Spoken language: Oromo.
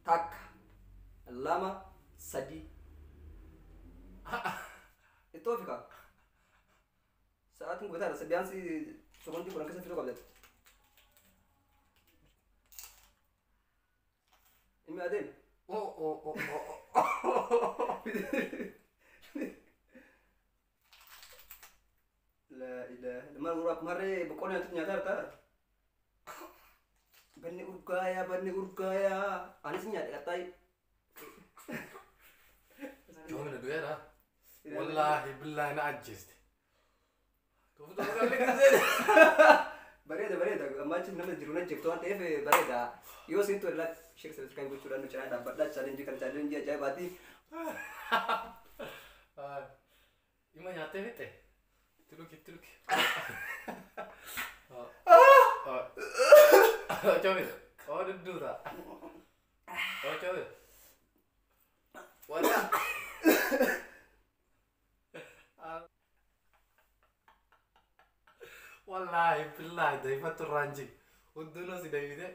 1, 2, 3. Ittoo fika. Sa'aatiin gubataadha. Biyaansi sekondii 10 keessa fiduu qabda. Inni adeem. Oh oh oh oh. La ilaha. Maal gurraa akkuma harree boqqolloo nyaatutti nyaataa jirta. Banni urgaayaa, banni urgaayaa. Anis nyaadhe qaxxaayi. Joomina du'eera. Wallaahi billaahi na ajjeeste. Tuufu kan liqimsee. Bareeda, bareeda. Amma achi nama jiru na jirtu waan ta'eef bareeda. Yoo isin tole, like, share, subscribe gochuudhaan nu cinaa dhaabbadhaa. Challenge kan challenge ajaa'ibaati. Ima nyaattee fixe. Itti dhugi, itti dhugi. Joomina. Oo dudduuta. Oo joomina. Wala. Wallaahi billaahi dayfatu irraan jig. Hundinuu si daybite.